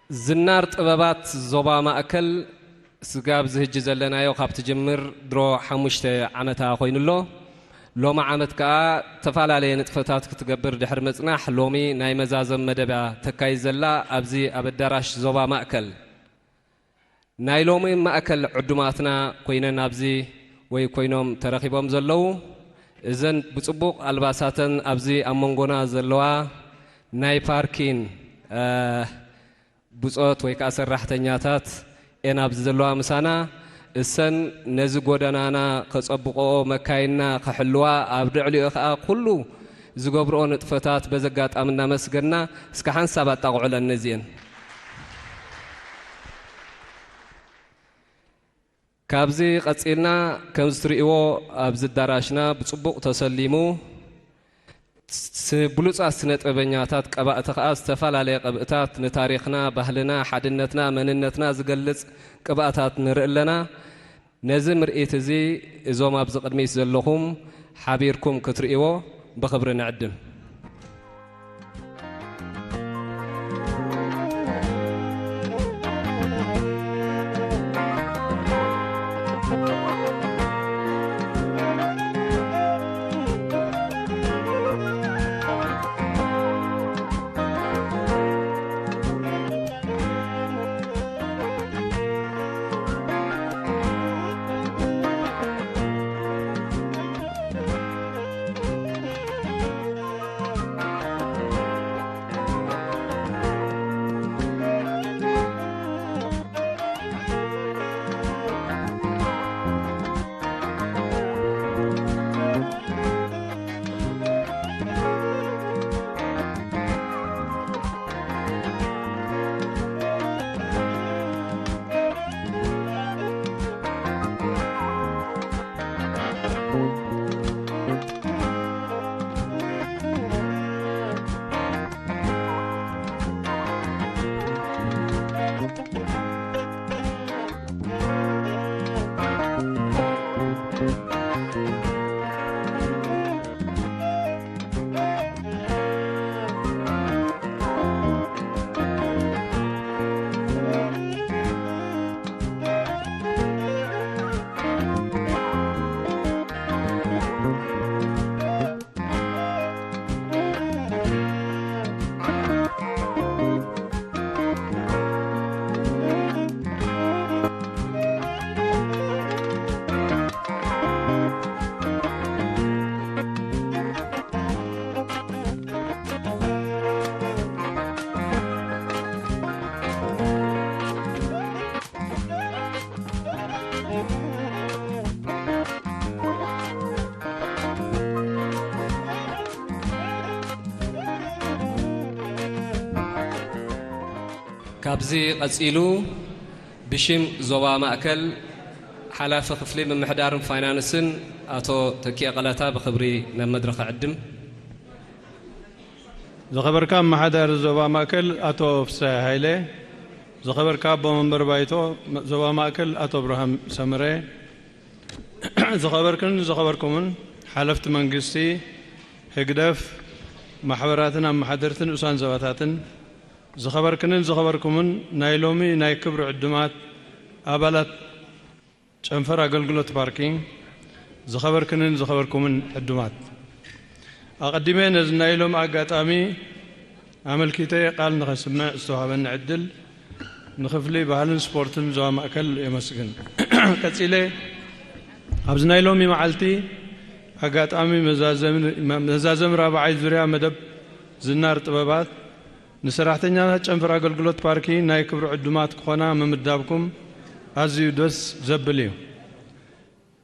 ዝናር ጥበባት ዞባ ማእከል ስጋብ ዝህጂ ዘለናዮ ካብ ትጅምር ድሮ ሓሙሽተ ዓመታ ኮይኑሎ። ሎሚ ዓመት ከኣ ተፈላለየ ንጥፈታት ክትገብር ድሕሪ ምጽናሕ፣ ሎሚ ናይ መዛዘም መደባ ተካይድ ዘላ ኣብዚ ኣብ ኣዳራሽ ዞባ ማእከል። ናይ ሎሚ ማእከል ዕዱማትና ኮይነን ኣብዚ ወይ ኮይኖም ተረኺቦም ዘለዉ፣ እዘን ብጽቡቕ ኣልባሳተን ኣብዚ ኣብ መንጎና ዘለዋ ናይ ፓርኪን፣ እ፣ ብጾት ወይ ከኣ ሰራሕተኛታት እየን ኣብዚ ዘለዋ ምሳና። እሰን ነዚ ጎደናና ከጸብቕኦ፣ መካይንና ክሕልዋ፣ ኣብ ልዕሊኡ ከኣ ኩሉ ዝገብርኦ ንጥፈታት በዚ ኣጋጣሚ እናመስገንና፣ እስከ ሓንሳብ ኣጣቕዑለን ነዚኤን። ካብዚ ቀጺልና፣ ከምዚ ትርእይዎ ኣብዚ ኣዳራሽና ብጽቡቕ ተሰሊሙ፣ ስ-፣ ብሉጻት ስነ ጥበበኛታት ቀባእቲ ከኣ ዝተፈላለየ ቅብእታት ንታሪኽና፣ ባህልና፣ ሓድነትና፣ መንነትና ዝገልጽ ቅብኣታት ንርኢ ኣለና። ነዚ ምርኢት እዚ እዞም ኣብዚ ቅድሚት ዘለኹም ሓቢርኩም ክትርእይዎ ብኽብሪ ንዕድም። ካብዚ ቀጺሉ ብሽም ዞባ ማእከል ሓላፊ ክፍሊ ምምሕዳርን ፋይናንስን ኣቶ ተኪኤ ቀለታ ብኽብሪ ናብ መድረኽ እዕድም። ዝኸበርካ ኣመሓዳሪ ዞባ ማእከል ኣቶ ፍስሐ ሃይለ፣ ዝኸበርካ ኣቦ መንበር ባይቶ ዞባ ማእከል ኣቶ ኣብርሃም ሰመረ፣ ዝኸበርክን ዝኸበርኩምን ሓለፍቲ መንግስቲ፣ ህግደፍ፣ ማሕበራትን ኣመሓደርቲ ንኡሳን ዞባታትን፣ ዝኸበርክንን ዝኸበርኩምን ናይ ሎሚ ናይ ክብሪ ዕዱማት ኣባላት ጨንፈር ኣገልግሎት ፓርኪንግ፣ ዝኸበርክንን ዝኸበርኩምን ዕዱማት፣ ኣቐዲመ ነዚ ናይ ሎሚ ኣጋጣሚ ኣመልኪተ ቃል ንኸስምዕ ዝተዋህበኒ ዕድል ንክፍሊ ባህልን ስፖርትን ዞባ ማእከል የመስግን። ቀጺለ ኣብዚ ናይ ሎሚ መዓልቲ ኣጋጣሚ መዛዘሚ፣ መዛዘሚ ራብዓይ ዙርያ መደብ ዝናር ጥበባት ንሰራሕተኛታት ጨንፈር ኣገልግሎት ፓርኪ ናይ ክብሪ ዕዱማት ክኾና ምምዳብኩም ኣዝዩ ደስ ዘብል እዩ።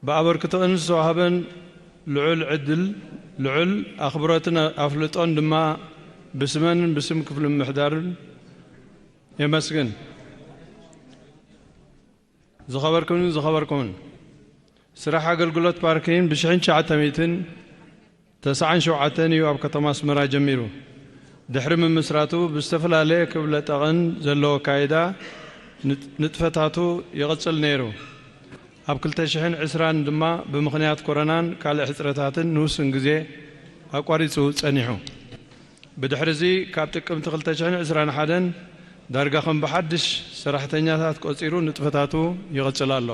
ብኣበርክቶእን ዝተዋህበን ልዑል ዕድል፣ ልዑል ኣኽብሮትን ኣፍልጦን ድማ ብስመንን ብስም ክፍሊ ምምሕዳርን የመስግን። ዝኸበርኩምን ዝኸበርኩምን፣ ስራሕ ኣገልግሎት ፓርኪን ብሽሕን ትሽዓተ ሚእትን ተስዓን ሸውዓተን እዩ ኣብ ከተማ ኣስመራ ጀሚሩ። ድሕሪ ምምስራቱ ብዝተፈላለየ ክብለ ጠቕን ዘለዎ ኣካይዳ ንጥ-፣ ንጥፈታቱ ይቕጽል ነይሩ። ኣብ ክልተ ሽሕን ዕስራን ድማ ብምኽንያት ኮሮናን ካልእ ሕጽረታትን ንውሱን ግዜ ኣቋሪጹ ጸኒሑ። ብድሕሪ እዚ ካብ ጥቅምቲ ክልተ ሽሕን ዕስራን ሓደን ዳርጋ ከም ብሓድሽ ሰራሕተኛታት ቆጺሩ ንጥፈታቱ ይቕጽል ኣሎ።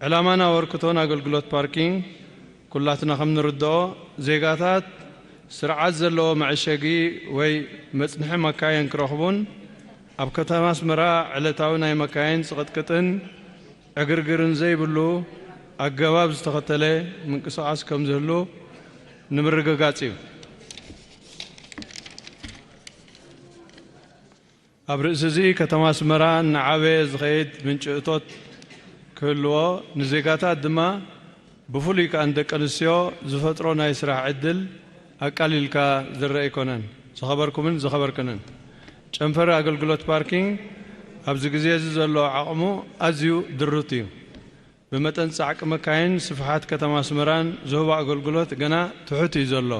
ዕላማን ኣበርክቶን ኣገልግሎት ፓርኪንግ ኩላትና ከም ንርድኦ፣ ዜጋታት ስርዓት ዘለዎ መዐሸጊ ወይ መጽንሒ መካይን ክረኽቡን ኣብ ከተማ ኣስመራ ዕለታዊ ናይ መካይን ጽቕጥቅጥን ዕግርግርን ዘይብሉ ኣገባብ ዝተኸተለ ምንቅስቓስ ከም ዝህሉ ንምርግጋጽ እዩ። ኣብ ርእሲ እዚ፣ ከተማ ኣስመራ እናዓበየ ዝኸይድ ምንጪ እቶት ክህልዎ፣ ንዜጋታት ድማ ብፍሉይ ከኣ ንደቂ ኣንስትዮ ዝፈጥሮ ናይ ስራሕ ዕድል ኣቃሊልካ ዝረአ ኣይኮነን። ዝኸበርኩምን ዝኸበርክንን፣ ጨንፈር ኣገልግሎት ፓርኪንግ ኣብዚ ግዜ እዚ ዘሎ ዓቕሙ ኣዝዩ ድሩት እዩ። ብመጠን ጻዕቂ መካይን፣ ስፍሓት ከተማ ኣስመራን ዝህቦ ኣገልግሎት ገና ትሑት እዩ ዘሎ።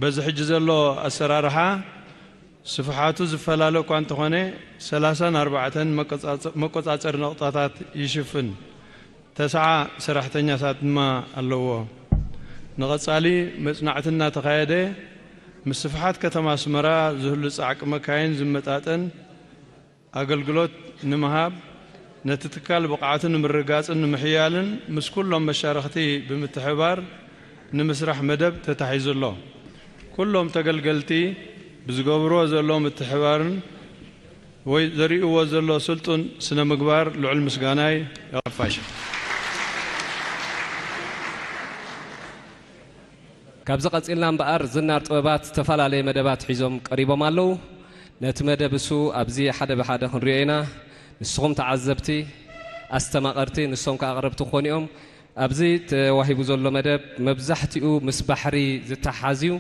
በዚ ሕጂ ዘሎ ኣሰራርሓ ስፍሓቱ ዝፈላለ እኳ እንተኾነ፣ ሰላሳን ኣርባዕተን መቆጻጸ-፣ መቆጻጸሪ ነቑጣታት ይሽፍን። ተስዓ ሰራሕተኛታት ድማ ኣለዎ። ንቐጻሊ መጽናዕቲ እናተኻየደ፣ ምስ ስፍሓት ከተማ ኣስመራ ዝህሉ ጻዕቂ መካይን ዝመጣጠን ኣገልግሎት ንምሃብ፣ ነቲ ትካል ብቕዓቱ ንምርግጋጽን ንምሕያልን ምስ ኩሎም መሻርኽቲ ብምትሕብባር ንምስራሕ መደብ ተታሒዙ ኣሎ። ኩሎም ተገልገልቲ ብዝገብርዎ ዘሎ ምትሕብባርን ወይ ዘርእይዎ ዘሎ ስልጡን ስነ ምግባር ልዑል ምስጋናይ የቐፋሽ። ካብዚ ቀጺልና እምበኣር ዝናር ጥበባት ዝተፈላለየ መደባት ሒዞም ቀሪቦም ኣለዉ። ነቲ መደብ እሱ ኣብዚ ሓደ ብሓደ ክንሪኦ ኢና። ንስኹም ተዓዘብቲ፣ ኣስተማቐርቲ፣ ንሶም ከኣ ኣቕረብቲ ክኾኑ እዮም። ኣብዚ ተዋሂቡ ዘሎ መደብ መብዛሕትኡ ምስ ባሕሪ ዝተሓዝ እዩ።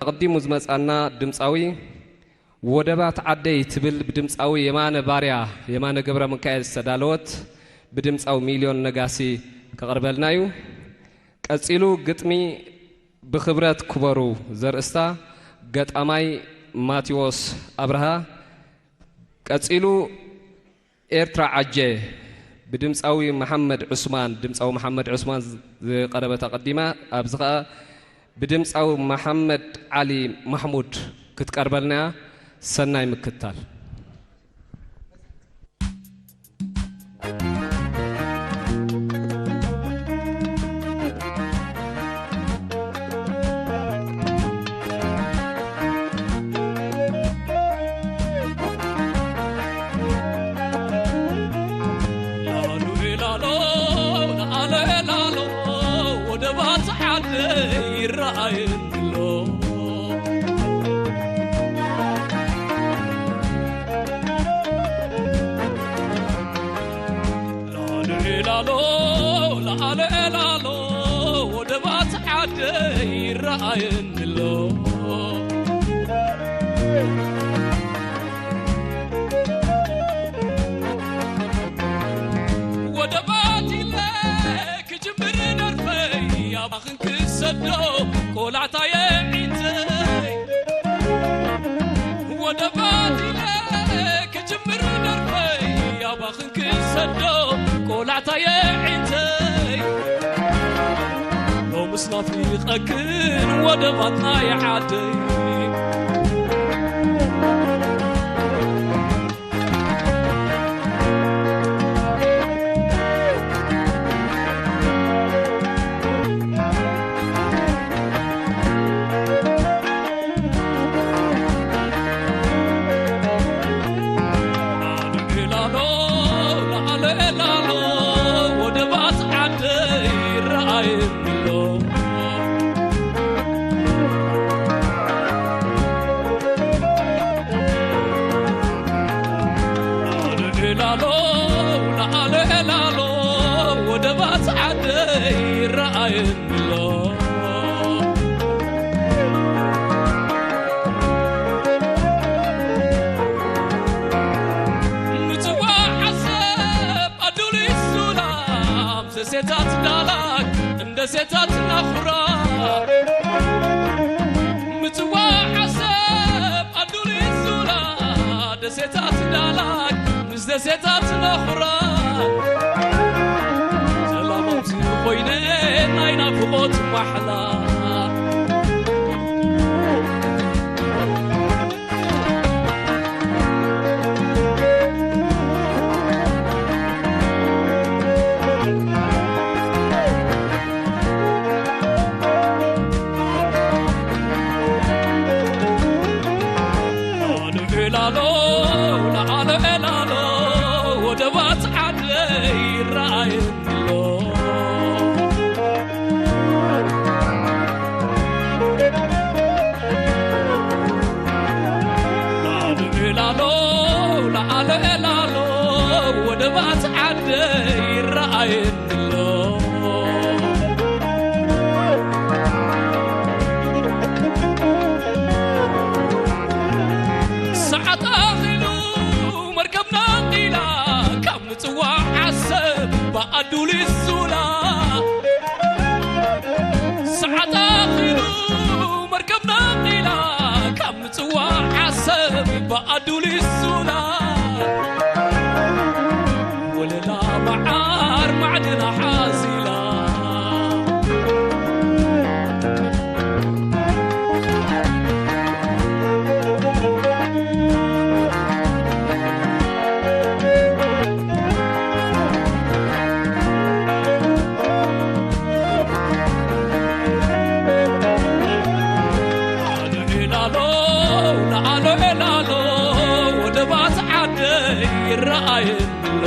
ኣቐዲሙ ዝመጻና ድምጻዊ ወደባት ዓደይ ትብል ብድምጻዊ የማነ ባርያ፣ የማነ ገብረ ሚካኤል ዝተዳለወት ብድምጻዊ ሚልዮን ነጋሲ ከቕርበልና እዩ። ቀጺሉ ግጥሚ ብኽብረት ክበሩ ዘርእስታ ገጣማይ ማቴዎስ ኣብርሃ። ቀጺሉ ኤርትራ ዓጀ ብድምጻዊ መሓመድ ዑስማን፣ ድምጻዊ መሓመድ ዑስማን ዝ-፣ ዝቐረበት ኣቐዲማ፣ ኣብዚ ኸኣ ብድምጻዊ መሓመድ ዓሊ ማሕሙድ ክትቀርበልና እያ። ሰናይ ምክትታል። ላሉ ላሎ፣ ላለ ላሎ፣ ወደባት ዓደይ ይረኣየኒ ኣሎ። ላሉ ላሎ፣ ላለ ላሎ፣ ወደባት ዓደይ ይረኣየኒ ኣሎ። ወደባት ኢለ ክጅምር ደርፈይ ኣባኽን ክሰዶ ቆላዕታየ ዒንተይ። ወደባት ኢለ ክጅምር ደርፈይ ኣባኽን ክሰዶ ቆላዕታየ ዒንተይ። ሎምስ ናፊቐክን ወደባት ናይ ዓደይ። ዳላክ ምስ ደሴታት ነኹራ ሰላማት ኮይነ ናይ ናፍቖት ማሕላ ላሎ ላሎ ላሎ ወደባት ዓደይ ይረኣየኒ ኣሎ። ላሎ ላሎ ላሎ ወደባት ዓደይ ይረኣየኒ ኣሎ። ሰዓት ኣኺሉ መርከብና ቂላ ካብ ምጽዋዕ ዓሰብ ብኣዱሊስ ዙላ። ሰዓት ኣኺሉ መርከብና ቂላ ካብ ምጽዋዕ ዓሰብ ብኣዱሊስ ዙላ። ወለላ መዓር ማዕድና ሓዚላ። ላሎ ላሎ ላሎ ወደባት ዓደይ ይረኣየኒ ኣሎ።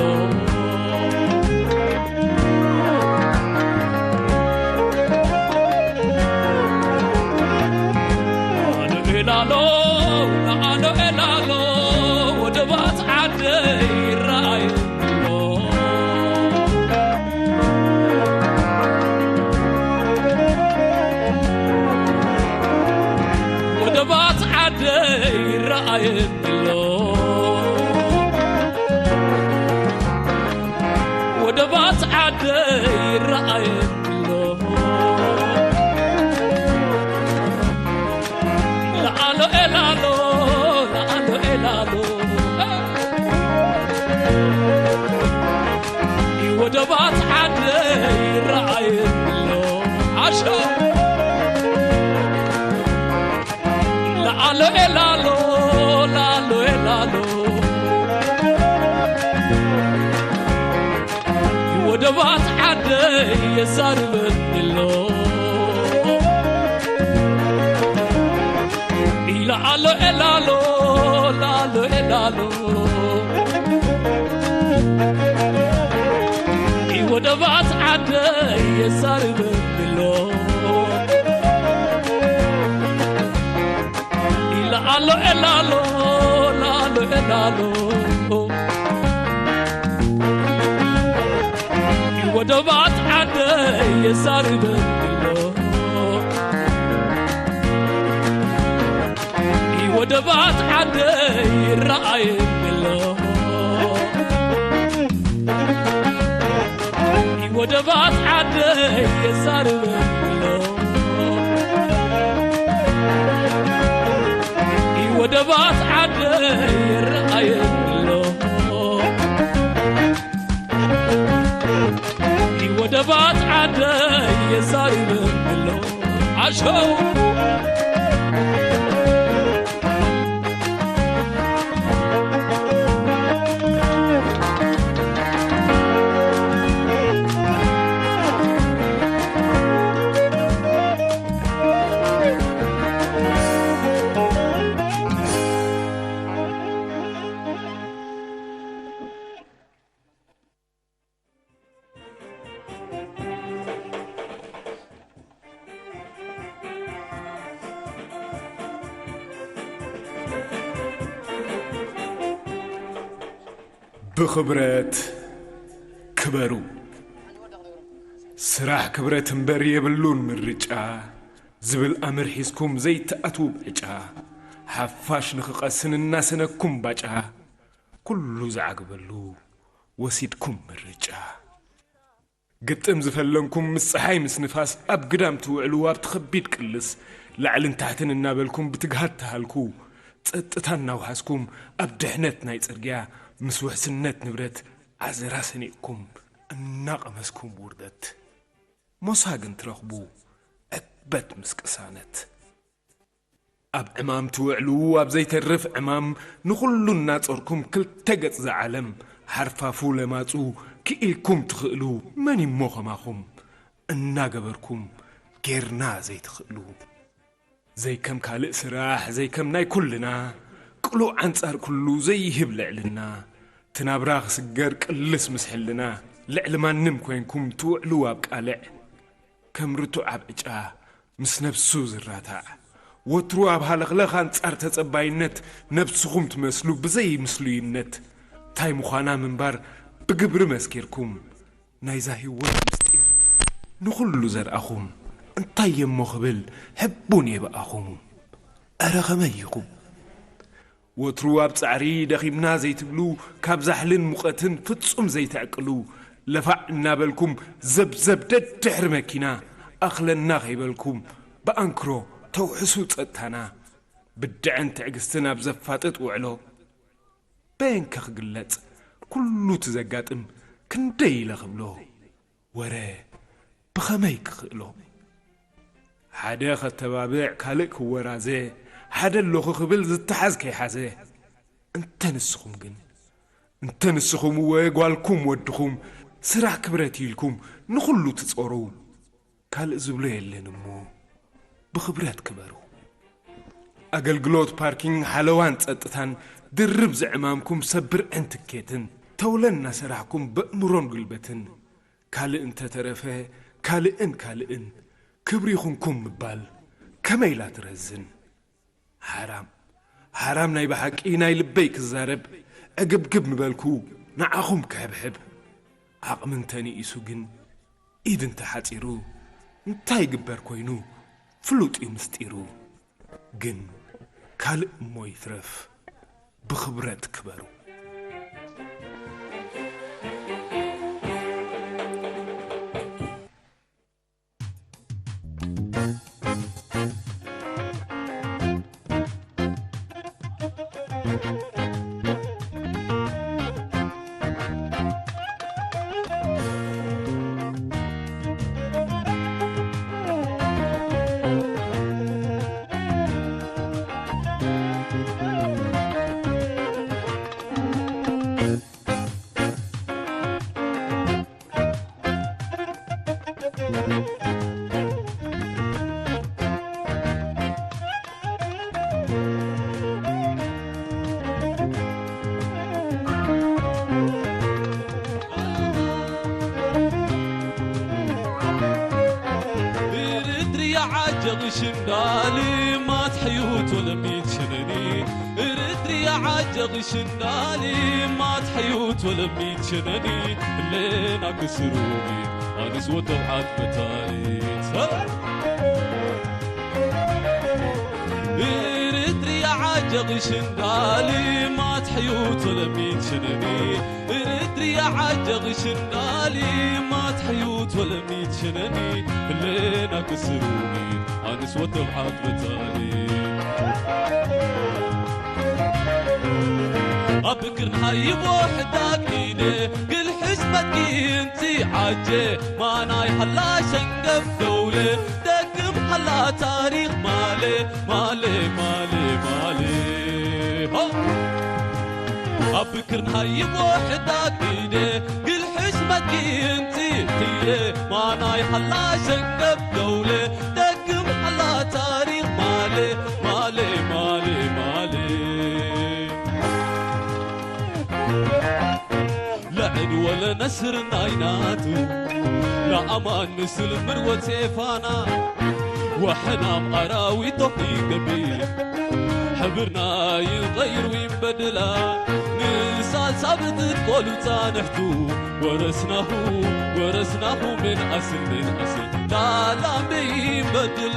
ላሎ ላሎ ላሎ ወደባት ዓደይ ይረኣየኒ ኣሎ። ወደባት ዓደይ ይረኣየኒ ኣሎ። ወደባት ዓደይ ይረኣየኒ ኣሎ። ላሎ ኤላሎ ላሎ ኤላሎ ወደባት ዓደይ ይረኣየኒ ኣሎ። ዓሾ ላሎ ኤላሎ ላሎ ኤላሎ ወደባት ዓደይ የዛርበኒ ኣሎ። ላሎ ኤላሎ ላሎ ኤላሎ ወደባት ዓደይ የዛርበኒ ኣሎ። ላሎ ኤላሎ ላሎ ኤላሎ ወደባት ዓደይ የዛርበኒ ኣሎ። ወደባት ዓደይ ይረኣየኒ ኣሎ። ወደባት ዓደይ የዛርበኒ ኣሎ። ወደባት ዓደይ ይረኣየኒ ኣሎ። ወደባት ዓደይ የዛርበኒ ኣሎ። ዓሾ ብኽብረት ክበሩ። ስራሕ ክብረት እምበር የብሉን ምርጫ ዝብል ኣምር ሒዝኩም ዘይትኣትዉ ብዕጫ፣ ሓፋሽ ንኽቐስን እናሰነኩም ባጫ፣ ኩሉ ዝዓግበሉ ወሲድኩም ምርጫ። ግጥም ዝፈለንኩም ምስ ጸሓይ ምስ ንፋስ ኣብ ግዳም ትውዕሉ ኣብቲ ከቢድ ቅልስ ላዕልን ታሕትን እናበልኩም ብትግሃት ትሃልኩ ጸጥታ እናውሓስኩም ኣብ ድሕነት ናይ ጽርግያ ምስ ውሕስነት ንብረት ዓዘራ ሰኒቕኩም እናቐመስኩም ውርደት። ሞሳ ግን ትረኽቡ ዕግበት ምስ ቅሳነት። ኣብ ዕማም ትውዕሉ ኣብ ዘይተርፍ ዕማም ንኹሉ እናጾርኩም ክልተ ገጽ ዝዓለም ሓርፋፉ ለማጹ ክኢልኩም ትኽእሉ መን እሞ ከማኹም እናገበርኩም ጌርና ዘይትኽእሉ። ዘይከም ካልእ ስራሕ፣ ዘይከም ናይ ኩልና፣ ቅሉዕ ኣንጻር ኩሉ ዘይህብ ልዕልና፣ እቲ ናብራ ክስገር ቅልስ ምስ ሕልና፣ ልዕሊ ማንም ኮይንኩም ትውዕሉ ኣብ ቃልዕ፣ ከም ርቱዕ ኣብ ዕጫ ምስ ነብሱ ዝራታዕ፣ ወትሩ ኣብ ሃለኽለኽ ኣንጻር ተጸባይነት፣ ነብስኹም ትመስሉ ብዘይ ምስሉይነት፣ ታይ ምዃና ምንባር ብግብሪ መስኪርኩም፣ ናይዛ ህይወት ምስጢር ንኹሉ ዘርኣኹም፣ እንታይ እየ እሞ ክብል ሕቡን እየ ብኣኹም። እረ ከመይ ኢኹም? ወትሩ ኣብ ጻዕሪ ደኺምና ዘይትብሉ፣ ካብ ዛሕልን ሙቐትን ፍጹም ዘይትዕቅሉ፣ ለፋዕ እናበልኩም ዘብዘብ ደድሕሪ መኪና፣ ኣኽለና ከይበልኩም ብኣንክሮ ተውሕሱ ጸጥታና። ብድዐን ትዕግስትን ኣብ ዘፋጥጥ ውዕሎ፣ በየንከ ክግለጽ ኩሉ እቲ ዘጋጥም ክንደይ ኢለ ክብሎ፣ ወረ ብኸመይ ክኽእሎ? ሓደ ከተባብዕ ካልእ ክወራዘ፣ ሓደ ኣለኹ ክብል ዝተሓዝ ከይሓዘ። እንተ ንስኹም ግን፣ እንተ ንስኹም እወ ጓልኩም ወድኹም ስራሕ ክብረት ኢልኩም ንኹሉ ትጾሩ። ካልእ ዝብሎ የለን እሞ ብኽብረት ክበሩ። ኣገልግሎት ፓርኪንግ፣ ሓለዋን ጸጥታን ድርብ ዝዕማምኩም ሰብ ብርዕን ትኬትን ተውለ እናሰራሕኩም በእምሮን ጉልበትን ካልእ እንተተረፈ ካልእን ካልእን ክብሪ ይኹንኩም ምባል ከመይ ኢላ ትረዝን? ሓራም፣ ሓራም ናይ ብሓቂ ናይ ልበይ ክዛረብ፣ ዕግብግብ ምበልኩ ንዓኹም ክሕብሕብ። ዓቕሚ እንተንኢሱ ግን፣ ኢድ እንተሓጺሩ፣ እንታይ ይግበር ኮይኑ፣ ፍሉጥ እዩ ምስጢሩ። ግን ካልእ እሞ ይትረፍ፣ ብኽብረት ክበሩ። Eritrea ajagı şindali mat hayut olamit şinani. Eritrea ajagı şindali mat hayut olamit şinani. Lena kısıruni anis wotol at betalit. Eritrea ajagı şindali mat hayut olamit şinani. Eritrea ajagı şindali mat hayut olamit şinani. Lena kısıruni anis wotol at betalit. Abikir hayib wahdak ide gil hizmet ginti aje manay halla şengef dole. Dagım halla tarih male, male, male, male. Ho! Abikir hayib wahdak ide gil hizmet ginti ide manay halla şengef dole. Dagım halla tarih male, male, male, male. لعن ولا نسر نايناتو لا أمان مثل مروة سيفانا وحنام أراوي توحي قبيل حبرنا يغير ويبدلا نسال ثابت قولو تانحتو ورثناه ورثناه من أصل من أصل تعالى بيبدل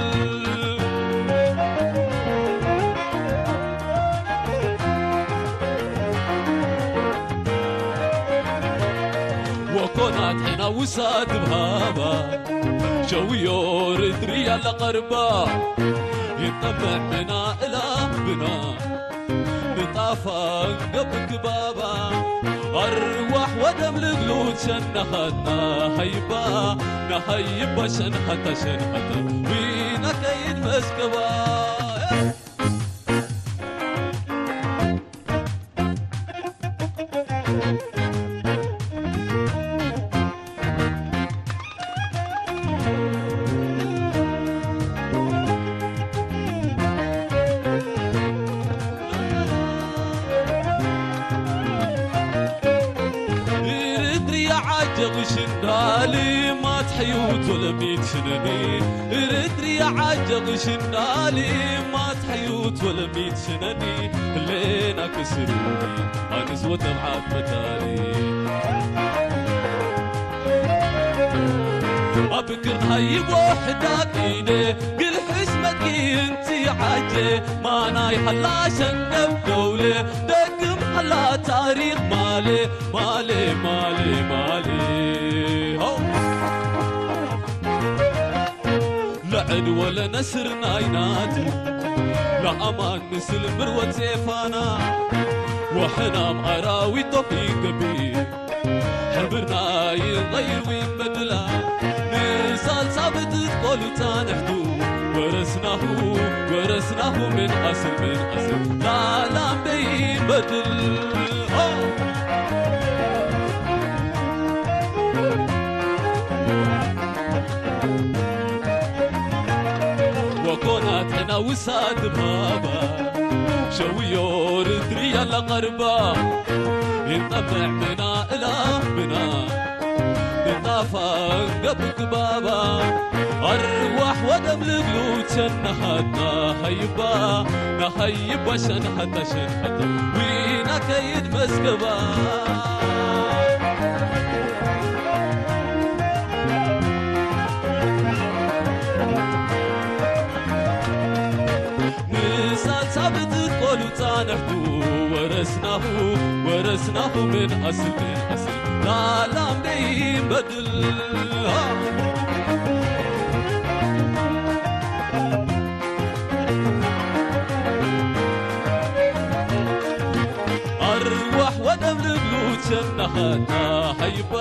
وكونات حنا وساد بهابا شويور دريا لقربا يطمع بنا إلى بنا ኣፋን ገብክ ባባ ኣርዋሕ ወደም ልግሉት ሸነኸት ናሃይባ ናሃይባ ሸንኸተ ሸንኸተ ዊና ከይድ መስከባ Eritrea ajaq shindali mathayu tolmit shinani Eritrea ajaq shindali mathayu tolmit shinani lena kisruni anis woteb'at matali Abikir hayibo hdak ine gilhis makin ti aje manay hala shandab dawle dagim hala tarikh male male male male Ho لعد ولا نسر ناينات لا أمان مثل مروة زيفانا وحنام أراوي توفيق بي حبرنا يغير وين بدلا نزال ثابت تقول تانحتو ورثناه ورثناه من أصل من أصل لا لا بين بدل وكونات أنا وساد بابا شويور تريا لغربا ينطبع منا إلى منا نطافا قبك بابا أرواح ودم لقلوت شنهتنا هيبا نهيبا شنهتا شنهتا وينا كيد مسكبا ንሳልሳ ብትትቆሉ ጻንሕቱ ወረስናሁ ወረስናሁ ምን ኣስል ምን ኣስል ላላም ደይበድል ኣርዋሕ ወደብ ልብሉ ሸናኸና ሃይባ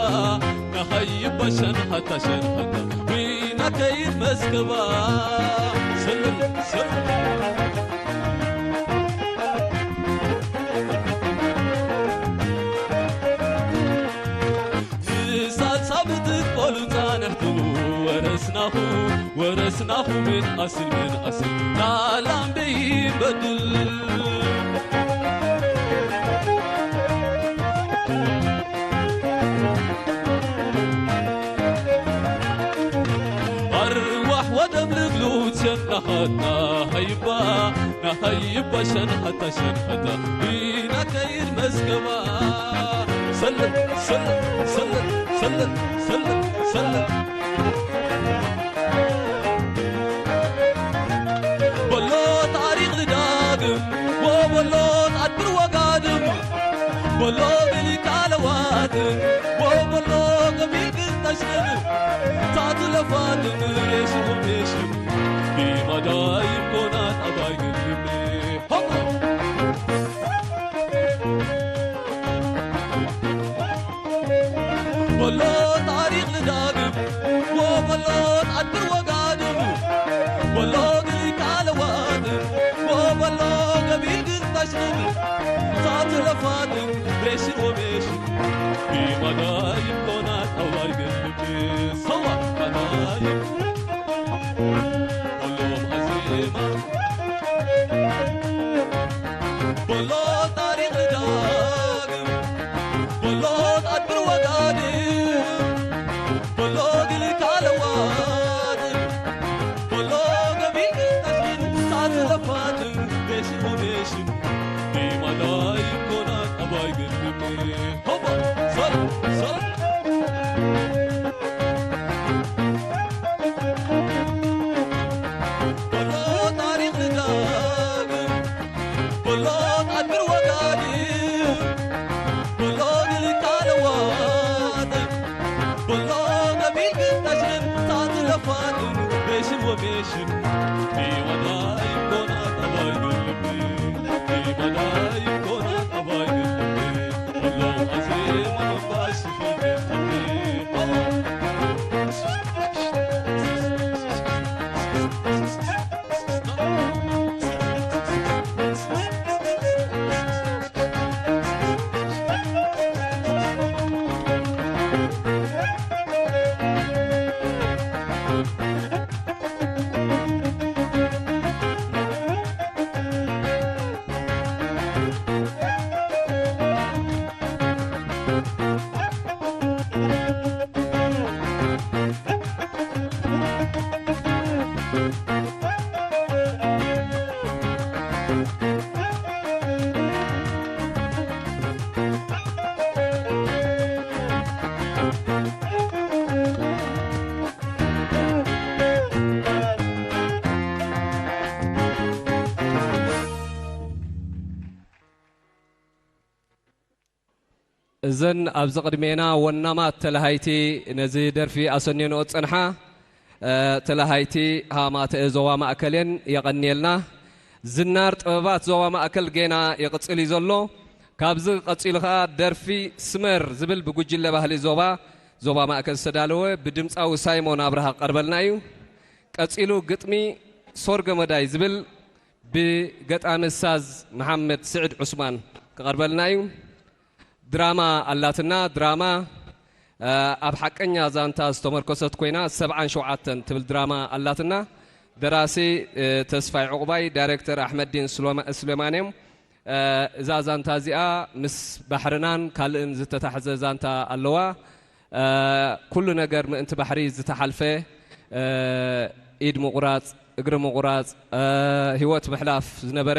ናኸይበ ሸንኸተ ሸንኸተ ዊና ከይድ መስከባ ሰልል ሰልል ንሳልሳ ብትትቆሉ ጻንሕቱ ወረስናኹ ወረስናኹ ምን ኣስል ምን ኣስል ላላም ደይበድል ኣርዋሕ ወደም ልግሉት ሸናኸት ናኸይባ ናኸይባ ሸንኸታ ሸንኸታ ቢና ከይድ መስገባ ሰልል ሰልል ሰልል ሰልል ሰልል ሰልል በሎ ታሪኽ ዝዳግም ወበሎ ኣድብር ወጋድም በሎ ግሊካ ለዋድም ወበሎ ገቢል ግዝተሽግር ታቱ ለፋድም ሬሽም ሬሽም ቢማዳይም ኮናት ኣባይ ግልም ሆ በሎ ታሪኽ ልዳግም ወበሎ ኣድብር ወጋድም በሎ ግሊካ ለዋድም ወበሎ ገቢል ግዝተሽግር ታቱ ለፋድም ሬሽም ወሜሽም ቢማዳይም ኮናት ኣባይ ግልም ሰዋ ኣባይ ኩሎም ኣዜማ በሎ ታሪኽ ዳግም በሎ ኣድብር ወጋድም በሎ ግልካ ለዋድም በሎ ገቢል ታሽግን ሳት ለፋድም ቤሽን ወቤሽን ቢማላይ ኮና ኣባይ ግልም ሆባ ሰል ሰል በሎ ታሪኽ ንዳግም በሎ ኣድብር ወጋድም በሎ ግልካ ለዋጥም በሎ ገቢል ግታሽን ታትለፋጥም ቤሽን ወቤሽን ቢወዳይ ኮና ጠባይ ልቢ ቢወዳይ ኮና እዘን ኣብዚ ቅድሜና ወናማት ተለሃይቲ ነዚ ደርፊ ኣሰንየንኦ ዝጸንሓ፣ እ፣ ተለሃይቲ ሃማተ ዞባ ማእከል እየን። የቐንየልና። ዝናር ጥበባት ዞባ ማእከል ጌና ይቕጽል እዩ ዘሎ። ካብዚ ቀጺሉ ኸኣ ደርፊ ስመር ዝብል ብጉጅለ ባህሊ ዞባ፣ ዞባ ማእከል ዝተዳለወ ብድምጻዊ ሳይሞን ኣብርሃ ክቐርበልና እዩ። ቀጺሉ ግጥሚ ሶር ገመዳይ ዝብል ብገጣሚ ሳዝ መሓመድ ስዕድ ዑስማን ክቐርበልና እዩ። ድራማ ኣላትና፣ ድራማ፣ እ፣ ኣብ ሓቀኛ ዛንታ ዝተመርኮሰት ኮይና፣ ሰብዓን ሸውዓተን ትብል ድራማ ኣላትና። ደራሲ፣ እ፣ ተስፋይ ዕቑባይ፣ ዳይሬክተር ኣሕመዲን ስሎማ-፣ ስሌማን እዮም። እ፣ እዛ ዛንታ እዚኣ ምስ ባሕርናን ካልእን ዝተታሕዘ ዛንታ ኣለዋ። እ፣ ኩሉ ነገር ምእንቲ ባሕሪ ዝተሓልፈ፣ እ፣ ኢድ ምቑራጽ፣ እግሪ ምቑራጽ፣ እ፣ ህይወት ምሕላፍ ዝነበረ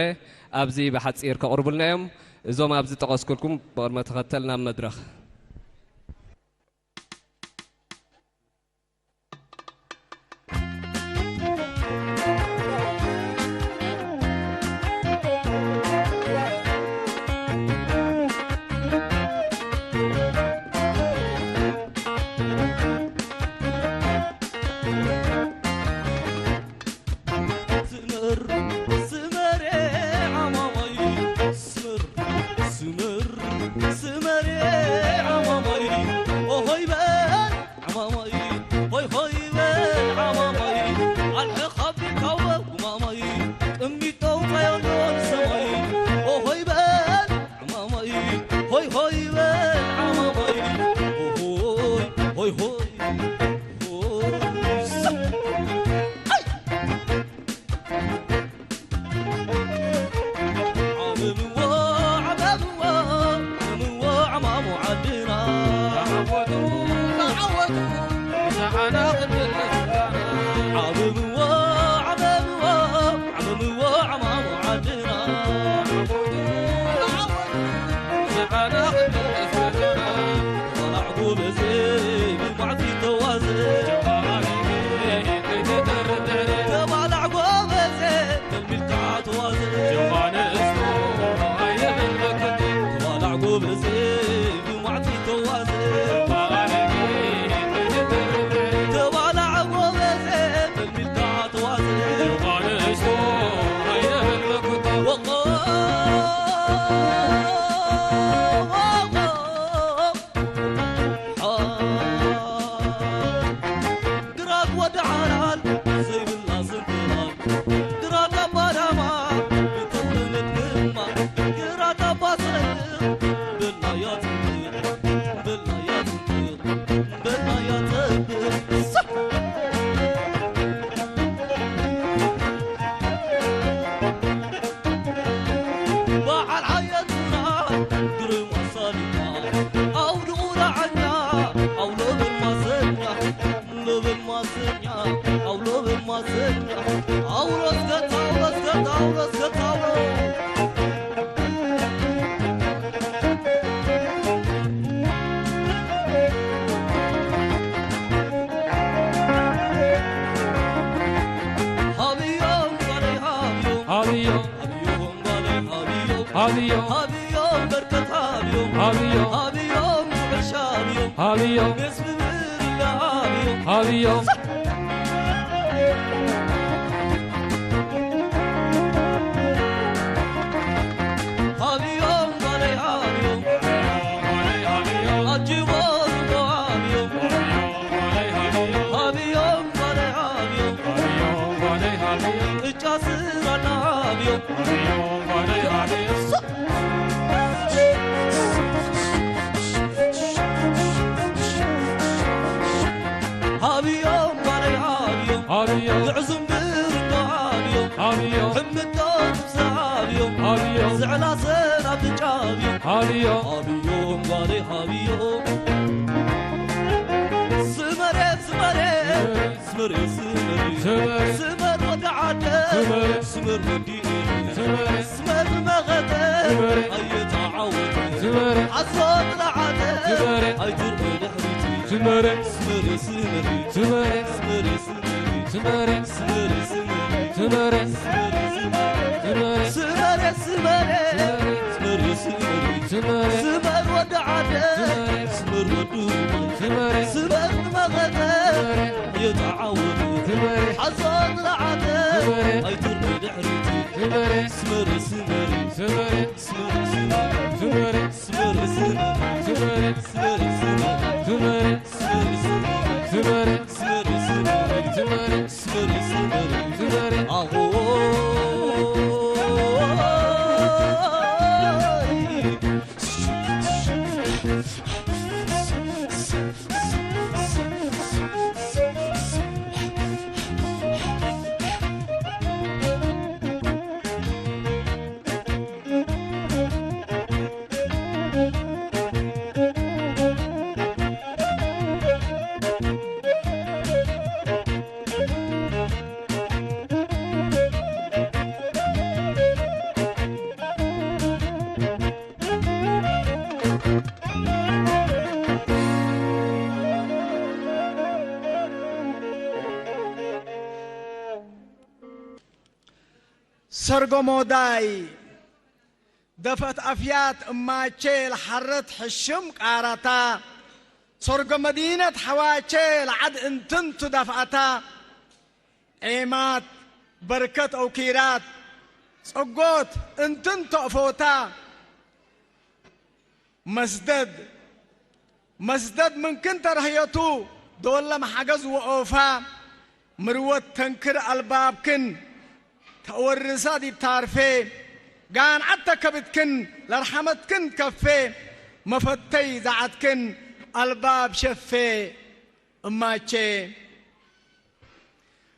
ኣብዚ ብሓጺር ከቕርቡልና እዮም። እዞም ኣብዚ ጠቐስኩልኩም ብቕድመ ተኸተል ናብ መድረኽ። ስመር፣ ስመሬ ዓማማይ፣ ስመር፣ ስመር፣ ስመሬ ዓማማይ፣ ኦሆይ በል ዓማማይ፣ ሆይ ሆይ በል ዓማማይ፣ ኣልሕኻ ቢልካዎ ጉማማይ፣ ቅሚጦ ውፃዮ ኣሎ ንሰማይ፣ ኦሆይ በል ዓማማይ፣ ሆይ ሆይ በል ዓማማይ፣ ኦሆይ፣ ሆይ ሆይ፣ ሆይ። ዓብብዎ፣ ዓብብዎ፣ ዓብብዎ ዓማሙ ዓድና። ተዓወቱ፣ ተዓወቱ፣ ንዓና ክንምለስ። ዓብብዎ፣ ዓብብዎ፣ ዓብብዎ ዓማሙ ዓድና። ንዓና ክንምለስ። ተባላዕ ጎበዜ፣ ብማዕጺ ተዋዘ። ተባላዕ ጎበዜ፣ ተባላዕ ጎበዜ፣ ብማዕጺ ተዋዘ። ተባላዕ ጎበዜ፣ ተልሚልካ ተዋዘ። ወቆ፣ ወቆ። ግራት ወዲ ዓራል ዘይብላ ስንክላል፣ ግራት ኣባ ዳማ ብትውልድ ድማ፣ ግራት ኣባ ሰልፍ በልናያ ጽንቅር፣ በልናያ ጽንቅር፣ በልናያ ጽንቅር። በዓል ሓየትና ግርም ኣሳሊጥና፣ ኣውድኡ ዳዓኛ፣ ኣውሎ በል ማሰኛ፣ ሎ በል ማሰኛ፣ ኣውሎ በል ማሰኛ፣ ኣውሎ እስከ ታውሎ፣ እስከ ታውሎ፣ እስከ ታውሎ። ሃብዮም ጓለይ ሃብዮም። ሃብዮም። ሃብዮም ጓለይ ሃብዮም። ሃብዮም። ሃብዮም በርከት ሃብዮም። ሃብዮም። ሃብዮም ውዕሻ ሃብዮም። ሃብዮም። ምስ ብብርለ ሃብዮም። ሃብዮም። ሃብዮም ጓለይ ሃብዮም። ኣጅቦ ርጎ ሃብዮም። ሃብዮም ጓለይ ሃብዮም። ቅጫ ስራና ሃብዮም። ሃብዮም ጓለይ ሃብዮም። ሃብዮም። ግዕዙም ብርዶ ሃብዮም። ሃብዮም። ሕምጦ ጥብሲ ሃብዮም። ሃብዮም። ዝዕላ ሰናፍጭ ሃብዮም። ሃብዮም። ሃብዮም ጓለይ ሃብዮም። ስመሬ፣ ስመሬ፣ ስመሬ፣ ስመሬ። ስመር። ስመር ወዲ ዓደ። ስመር። ስመር ወዲ ኤሪ። ስመር መኸተ ኣይተዓወተ ዝመረ ሓሶ ጥራዓተ ዝመረ ኣይትርእ ድሕሪት ዝመረ ስመር ስመር ዝመረ ስመር ስመር ዝመረ ስመር ስመር ዝመረ ስመር ስመር ዝመረ ስመር ስመር ዝመረ ስመር ወዲ ዓደ ዝመረ ስመር ወዲ ዝመረ ስመር መኸተ ዝመረ የተዓወቱ ዝመረ ሓሶ ጥራዓተ ዝመረ ኣይትርእ ድሕሪት ዝመረ ስመር ስመር ዝመረ ሰርጎሞዳይ ደፈት ኣፍያት እማቼ ለሓረት ሕሽም ቃራታ ሰርጎ መዲነት ሓዋቼ ለዓድ እንትንቱ ዳፍኣታ ዔማት በርከት ኦውኪራት ጸጎት እንትን ተእፎታ መስደድ መስደድ ምንክን ተረህየቱ ዶለም ሓገዝ ወኦፋ ምርወት ተንክር ኣልባብክን ተወርሳ ዲብ ታርፌ ጋንዓት ተከብትክን ለርሓመትክን ከፌ መፈተይ ዛዓትክን ኣልባብ ሸፌ እማቼ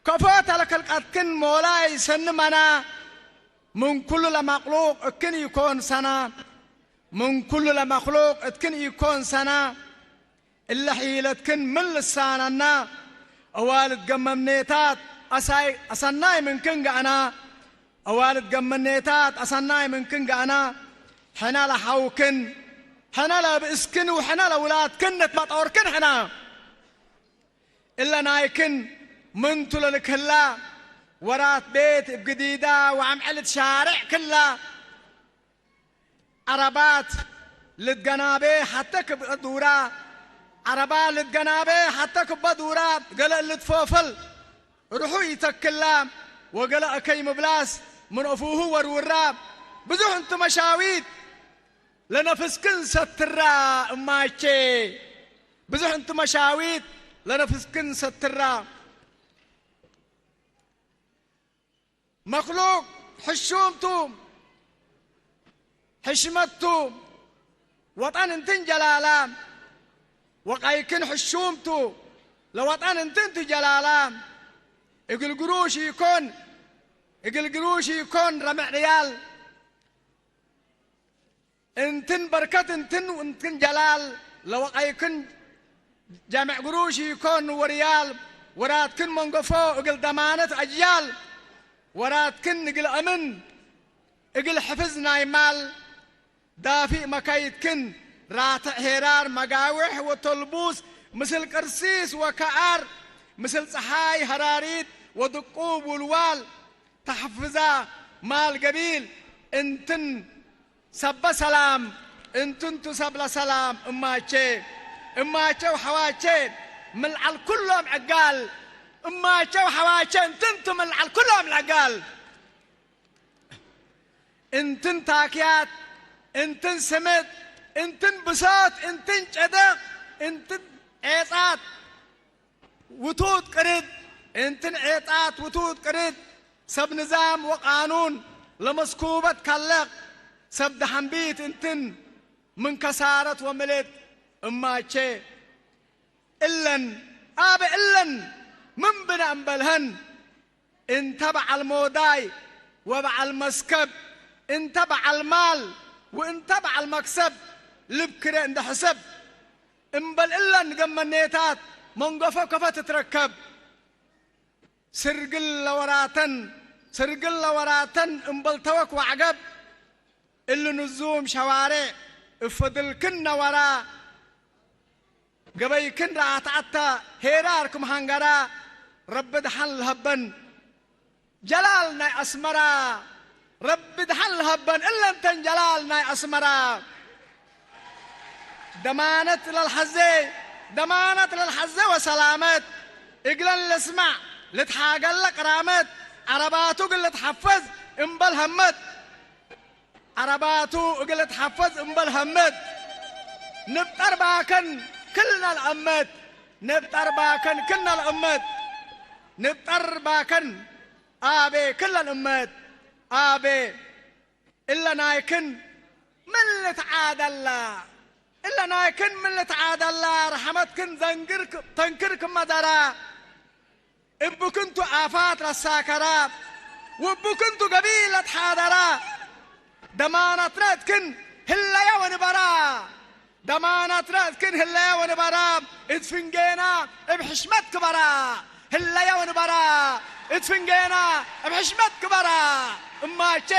ከፎት ኣለከልቃትክን ሞላይ ሰኒ መና ምን ኩሉ ለመክሉቅ እክን ኢኮን ሰና ምን ኩሉ ለመክሉቅ እትክን ኢኮን ሰና እለ ሒለትክን ምን ልሳነና አዋልድ ገመምኔታት አሳይ አሰናይ ምንክን ገአና አዋልድ ገመምኔታት አሰናይ ምንክን ገአና ሕነ ለሐውክን ሕነ ለብእስክን ውሕነ ለውላድክን ንትመጦርክን ሕነ እለ ናይክን ምንቱ ለልክህላ ወራት ቤት እብ ግዲዳ ወዐምዕልት ሻርዕ ክላ ዐረባት ልትገናቤ ሐተ ክበ ዱራ ዐረባ ልትገናቤ ሐተ ክበ ዱራ ገለ እልትፎፈል ርሑ ኢተክላ ወገለ አከይ ምብላስ ምን አፉሁ ወርውራ ብዙሕ እንቱ መሻዊት ለነፍስክን ሰትራ እማቼ ብዙሕ እንቱ መሻዊት ለነፍስክን ሰትራ መክሉቅ ሕሹምቱ ሕሽመቱ ወጠን እንትን ጀላላ ወቃይክን ሕሹምቱ ለወጠን እንትን ትጀላላ እግል ግሩሽ ይኮን እግል ግሩሽ ይኮን ረምዕ ርያል እንትን በርከት እንትን እንትን ጀላል ለወቀይክን ጀምዕ ግሩሽ ይኮን ወርያል ወራትክን መንገፎ እግል ደማነት አጅያል ወራትክን እግል አምን እግል ሕፍዝ ናይ ማል ዳፊእ መካይድክን ራትዕ ሄራር መጋውሕ ወተልቡስ ምስል ቅርሲስ ወከኣር ምስል ፀሓይ ሀራሪት ወድቁብ ውልዋል ተሐፍዛ ማል ገቢል እንትን ሰበ ሰላም እንትንቱ ሰብለ ሰላም እማቼ እማቼ ወሐዋቼ ምልዓል ኩሎም ዕጋል እማቼ ወሐዋቼ እንትንቱ ምልዓል ኩሎም ዕጋል እንትን ታክያት እንትን ስምጥ እንትን ብሶት እንትን ጨደቕ እንትን ዔጻት ውቱት ቅርድ እንትን ዔጣት ውቱት ቅርድ ሰብ ንዛም ወቃኑን ለመስኩበት ከለቅ ሰብ ደሐንቢት እንትን ምን ከሳረት ወምልጥ እማቼ እለን አበ እለን ምን ብነ እምበልሀን እንተ በዓል ሞዳይ ወበዓል መስከብ እንተ በዓል ማል ወእንተ በዓል መክሰብ ልብ ክረ እንደ ሕሰብ እምበል እለን ገመኔታት መንገፎ ከፈ ትትረከብ። ስርግል ለወራተን ስርግል ለወራተን እምበልተወክ ዋዕገብ እሊ ንዙም ሸዋሬ እፈድልክን ነወራ ገበይክን ረኣተኣታ ሄራር ክም ሃንገራ ረቢ ድሓን ልሀበን ጀላል ናይ ኣስመራ ረቢ ድሓን ልሀበን እለንተን ጀላል ናይ ኣስመራ ደማነት ለልሐዜ ደማነት ለልሐዜ ወሰላመት እግለን ለስማዕ ልትሓገለ ቅራመት ዓረባቱ ግን ልትሓፈዝ እምበል ሀመት ዓረባቱ እግል ትሓፈዝ እምበል ሀመት ንብጠር ባከን ክልና ልአመት ንብጠር ባከን ክልና ልአመት ንብጠር ባከን ኣቤ ክላ ልእመት ኣቤ እለ ናይክን ምን ልትዓደላ እለ ናይክን ምን ልትዓደላ ረሐመትክን ዘንግር ተንክር ክመደራ እብክንቱ ኣፋት ለሳከራ ወብክንቱ ገቢል ለትሓደራ ደማናትረትክን ህለያ ወንበራ ደማናትረትክን ህለያ ወንበራ እት ፍንጌና እብ ሕሽመት ክበራ ህለያ ወንበራ እት ፍንጌና እብ ሕሽመት ክበራ እማቼ